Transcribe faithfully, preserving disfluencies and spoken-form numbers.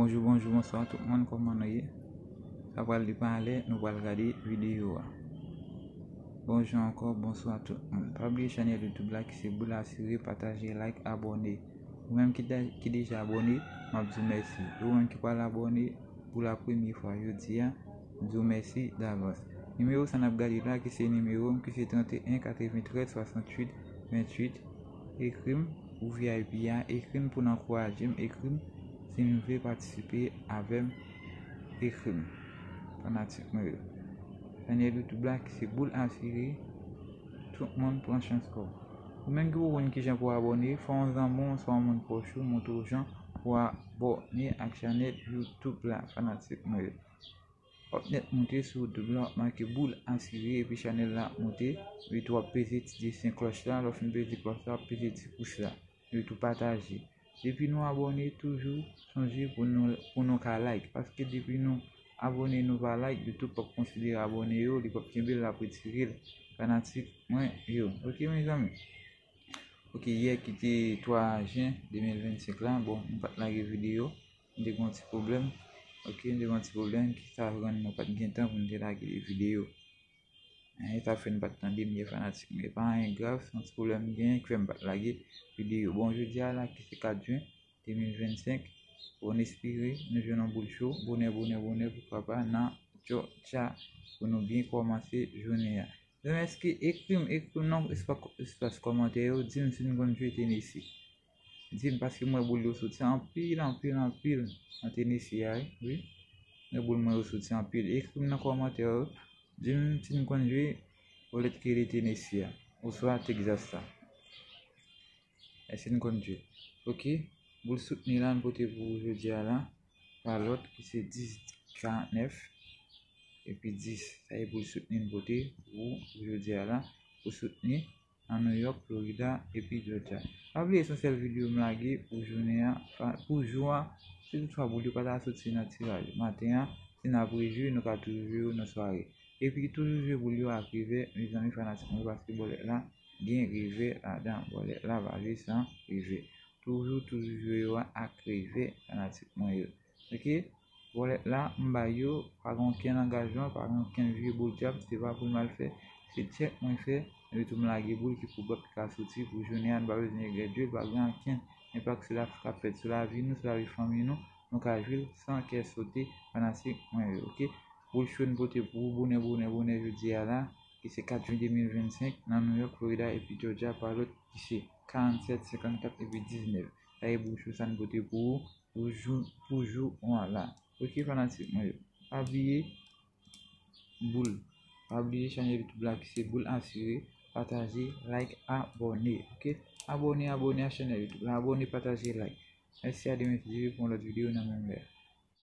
Bonjou, bonjou, bonswa tout moun, kòman nou ye? Sa pral depann lè nou pral gade videyo a. Bonjou ankò, bonswa tout moun. Pa bliye chanèl YouTube la ki se Boul Asire, pataje, like, abòne. Ou menm ki, de, ki deja abòne, m ap di w mèsi. E ou menm ki pral abòne pou la premye fwa jodi a, m di w mèsi davans. Nimewo sa n ap gade la ki se nimewo m ki se trannteyen katreventrèz swasanntuit venntuit. Ekri m ou V I P a, ekri m pou n ankouraje m, ekri m si n vle patisipe avè m, ekri m. Fanatik mwen yo. Chanèl YouTube la ki se Boul Asire, tout moun pran chans pa w. Ou menm ki poko konn kijan pou w abòne, fè yon zanmi w, swa yon moun pwòch ou, montre w jan pou w abòne ak chanèl YouTube la, fanatik mwen yo. W ap nèt moute sou YouTube la, w ap make Boul Asire, epi chanèl la ap moute, epi tou w ap peze ti desen klòch la, lè w fin peze klòch la, w ap peze ti pous la, epi tou pataje. Depi nou abòne, toujou sonje pou nou, pou nou ka like, paske depi nou abòne, nou pa like, YouTube p ap konsidere abòne yo, li p ap kenbe l, l ap retire l, fanatik mwen yo. Oke, mezanmi? Oke, yè ki te twa jen de mil vennsenk la, bon, m pa t lage videyo, m te gen yon ti pwoblèm. Oke, m te gen yon ti pwoblèm ki sa rann mwen pa t gen tan pou m te lage videyo. E sa fè n pa t tande m yè, fanatik mwen. E pa anyen grav, se yon ti pwoblèm m genyen ki fè m pa t lage videyo. Bon, jodi a la ki se kat jen de mil vennsenk, bon, n espere nou jwenn yon boul cho, bonè, bonè, bonè, poukwa pa, nan Jòja pou nou byen kòmanse jounen an. Mezanmi, èske, ekri m, ekri m nan espas, espas kòmantè yo, di m si n konn jwe Tennessee. Di m, paske m wè boul yo soti anpil, anpil, anpil nan Tennessee a, wi. M wè boul mwen yo soti anpil. Ekri m nan kòmantè yo, di m si n konn jwe bòlèt ki rele Tennessee a, oswa Texas la. Èske n konn jwe? Oke. Boul soutni la n pote pou ou jodi a la, pa lòt ki se dis karant nèf, epi dis. Sa e boul soutni n pote pou ou jodi a la, pou soutni nan New York, Florida, epi Georgia. Pa bliye se yon sèl videyo m lage pou jounen an, pa, pou jou a, si toutfwa boul yo pa ta soti nan tiraj maten an, si n ap rejwi, nou ka toujou jwe yo nan sware. Epi toujou jwe boul yo ak revè, mezanmi, fanatik mwen, paske bòlèt la gen revè ladan. Bòlèt la pa jwe san revè. Toujou, toujou jwe yo ak revè, fanatik mwen yo. Oke? Bòlèt la, m bay yo, pa gen okenn angajman, pa gen okenn vye boul djab, se pa pou m al fè. Se tchèk mwen fè, epi tou m lage boul ki pwobab ki ka soti pou jounen an, n pa bezwen regrèt jwe l, pa gen okenn enpak sou la, k ap fèt sou lavi nou, sou lavi fanmi nou, nou ka jwe l san kè sote, fanatik mwen yo, oke? Boul cho n pote pou ou, bonè, bonè, bonè jodi a la, ki se kat jen de mil vennsenk, nan New York, Florida, epi Georgia, pa lòt ki se karannsèt, senkannkat, epi diznèf. Sa e boul cho sa n pote pou ou, pou jou, pou jou an la. Oke, fanatik mwen yo. Pa bliye boul. Pa bliye chanèl YouTube la ki se Boul Asire. Pataje, like, abòne. Oke? Abòne, abòne a chanèl YouTube la. Abòne, pataje, like. Mèsi, a demen si Dye vle pou yon lòt videyo nan menm lè.